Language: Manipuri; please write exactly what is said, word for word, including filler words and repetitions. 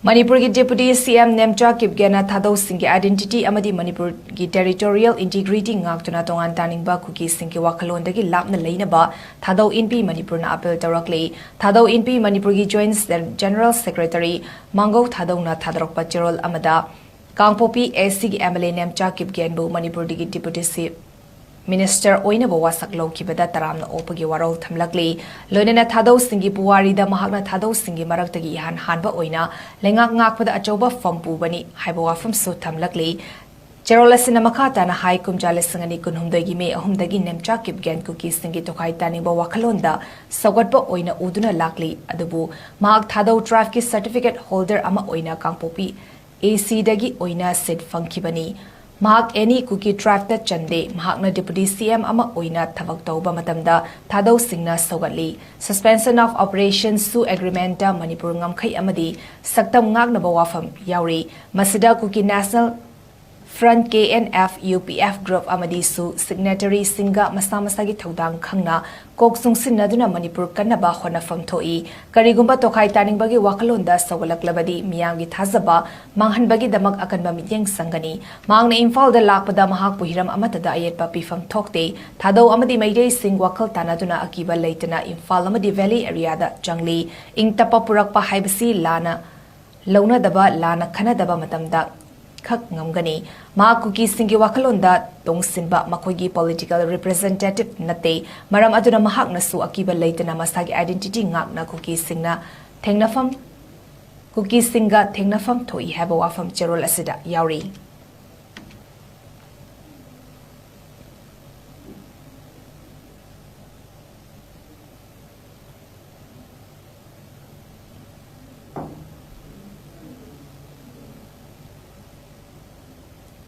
ꯃꯅꯤꯄꯨꯔꯒꯤ Deputy C M Nemcha ꯀꯤꯞꯒꯦꯟꯅ ꯊꯥꯗꯧꯁꯤꯡꯒꯤ identity ꯑꯃꯗꯤ ꯃꯅꯤꯄꯨꯔꯒꯤ territorial integrity ꯉꯥꯛꯇꯨꯅ ꯇꯣꯉꯥꯟ ꯇꯥꯅꯤꯡꯕ ꯀꯨꯀꯤꯁꯤꯡꯒꯤ ꯋꯥꯈꯜꯂꯣꯟꯗꯒꯤ ꯂꯥꯞꯅ ꯂꯩꯅꯕ ꯊꯥꯗꯧ ꯏꯟꯄꯤ ꯃꯅꯤꯄꯨꯔꯅ appeal ꯇꯧꯔꯛꯂꯤ꯫ ꯊꯥꯗꯧ ꯏꯟꯄꯤ ꯃꯅꯤꯄꯨꯔꯒꯤ Joint General Secretary ꯃꯥꯡꯒꯧ ꯊꯥꯗꯧꯅ ꯊꯥꯗꯣꯔꯛꯄ ꯆꯦꯔꯣꯜ ꯑꯃꯗ ꯀꯥꯡꯄꯣꯛꯄꯤ AC ꯒꯤ MLA ꯅꯦꯝꯆꯥ ꯀꯤꯞꯒꯦꯟꯕꯨ ꯃꯅꯤꯄꯨꯔꯗꯒꯤ Deputy C Minister ꯑꯣꯏꯅꯕ ꯋꯥꯁꯛ ꯂꯧꯈꯤꯕꯗ ꯇꯔꯥꯝꯅ ꯑꯣꯛꯄꯒꯤ ꯋꯥꯔꯣꯜ ꯊꯝꯂꯛꯂꯤ꯫ ꯂꯣꯏꯅꯅ ꯊꯥꯗꯧꯁꯤꯡꯒꯤ ꯄꯨꯋꯥꯔꯤꯗ ꯃꯍꯥꯛꯅ ꯊꯥꯗꯧꯁꯤꯡꯒꯤ ꯃꯔꯛꯇꯒꯤ ꯏꯍꯥꯟ ꯍꯥꯟꯕ ꯑꯣꯏꯅ ꯂꯩꯉꯥꯛ ꯉꯥꯛꯄꯗ ꯑꯆꯧꯕ ꯐꯝ ꯄꯨꯕꯅꯤ ꯍꯥꯏꯕ ꯋꯥꯐꯝꯁꯨ ꯊꯝꯂꯛꯂꯤ꯫ ꯆꯦꯔꯣꯜ ꯑꯁꯤꯅ ꯃꯈꯥ ꯇꯥꯅ ꯍꯥꯏ, ꯀꯨꯝꯖꯥ ꯂꯤꯁꯤꯡ ꯑꯅꯤ ꯀꯨꯟꯍꯨꯝꯗꯣꯏꯒꯤ ꯃꯦ ꯑꯍꯨꯝꯗꯒꯤ ꯅꯦꯝꯆꯥ ꯀꯤꯞꯒꯦꯟ ꯀꯨꯀꯤꯁꯤꯡꯒꯤ ꯇꯣꯈꯥꯏ ꯇꯥꯅꯤꯡꯕ ꯋꯥꯈꯜꯂꯣꯟꯗ ꯁꯧꯒꯠꯄ ꯑꯣꯏꯅ ꯎꯗꯨꯅ ꯂꯥꯛꯂꯤ꯫ ꯑꯗꯨꯕꯨ ꯃꯍꯥꯛ ꯊꯥꯗꯧ tribe ꯀꯤ certificate holder ꯑꯃ ꯑꯣꯏꯅ ꯀꯥꯡꯄꯣꯛꯄꯤ AC ꯗꯒꯤ ꯑꯣꯏꯅ seat ꯐꯪꯈꯤꯕꯅꯤ꯫ ꯃꯍꯥꯛ any ꯀꯨꯀꯤ tribe ꯇ ꯆꯟꯗꯦ꯫ ꯃꯍꯥꯛꯅ Deputy C M ꯑꯃ ꯑꯣꯏꯅ ꯊꯕꯛ ꯇꯧꯕ ꯃꯇꯝꯗ ꯊꯥꯗꯧꯁꯤꯡꯅ ꯁꯧꯒꯠꯂꯤ꯫ Suspension of Operation ꯁꯨ agreement ꯇ ꯃꯅꯤꯄꯨꯔ ꯉꯝꯈꯩ ꯑꯃꯗꯤ ꯁꯛꯇꯝ ꯉꯥꯛꯅꯕ ꯋꯥꯐꯝ ꯌꯥꯎꯔꯤ꯫ ꯃꯁꯤꯗ Kuki National Front, K N F, U P F group ꯑꯃꯗꯤ ꯁꯨ signatory ꯁꯤꯡꯒ ꯃꯁꯥ ꯃꯁꯥꯒꯤ ꯊꯧꯗꯥꯡ ꯈꯪꯅ ꯀꯣꯛ ꯆꯨꯡꯁꯤꯟꯅꯗꯨꯅ ꯃꯅꯤꯄꯨꯔ ꯀꯟꯅꯕ ꯍꯣꯠꯅꯐꯝ ꯊꯣꯛꯏ꯫ ꯀꯔꯤꯒꯨꯝꯕ ꯇꯣꯈꯥꯏ ꯇꯥꯅꯤꯡꯕꯒꯤ ꯋꯥꯈꯜꯂꯣꯟꯗ ꯁꯧꯒꯠꯂꯛꯂꯕꯗꯤ ꯃꯤꯌꯥꯝꯒꯤ ꯊꯥꯖꯕ ꯃꯥꯡꯍꯟꯕꯒꯤꯗꯃꯛ ꯑꯀꯟꯕ ꯃꯤꯠꯌꯦꯡ ꯆꯪꯒꯅꯤ꯫ ꯃꯍꯥꯛꯅ ꯏꯝꯐꯥꯜꯗ ꯂꯥꯛꯄꯗ ꯃꯍꯥꯛꯄꯨ ꯍꯤꯔꯝ ꯑꯃꯠꯇꯗ ꯑꯌꯦꯠꯄ ꯄꯤꯐꯝ ꯊꯣꯛꯇꯦ꯫ ꯊꯥꯗꯧ ꯑꯃꯗꯤ ꯃꯩꯇꯩꯁꯤꯡ ꯋꯥꯈꯜ ꯇꯥꯅꯗꯨꯅ ꯑꯀꯤꯕ ꯂꯩꯇꯅ ꯏꯝꯐꯥꯜ ꯑꯃꯗꯤ valley area ꯗ ꯆꯪꯂꯤ꯫ ꯏꯪ ꯇꯞꯄ ꯄꯨꯔꯛꯄ ꯍꯥꯏꯕꯁꯤ ꯂꯥꯟꯅ ꯂꯧꯅꯗꯕ, ꯂꯥꯟꯅ ꯈꯟꯅꯗꯕ ꯃꯇꯝꯗ ꯈꯛ ꯉꯝꯒꯅꯤ꯫ ꯃꯍꯥꯛ ꯀꯨꯀꯤꯁꯤꯡꯒꯤ ꯋꯥꯈꯜꯂꯣꯟꯗ ꯇꯣꯡꯁꯤꯟꯕ ꯃꯈꯣꯏꯒꯤ political representative ꯅꯠꯇꯦ꯫ ꯃꯔꯝ ꯑꯗꯨꯅ ꯃꯍꯥꯛꯅꯁꯨ ꯑꯀꯤꯕ ꯂꯩꯇꯅ ꯃꯁꯥꯒꯤ identity ꯉꯥꯛꯅ ꯀꯨꯀꯤꯁꯤꯡꯅ ꯊꯦꯡꯅꯐꯝ, ꯀꯨꯀꯤꯁꯤꯡꯒ ꯊꯦꯡꯅꯐꯝ ꯊꯣꯛꯏ ꯍꯥꯏꯕ ꯋꯥꯐꯝ ꯆꯦꯔꯣꯜ ꯑꯁꯤꯗ ꯌꯥꯎꯔꯤ꯫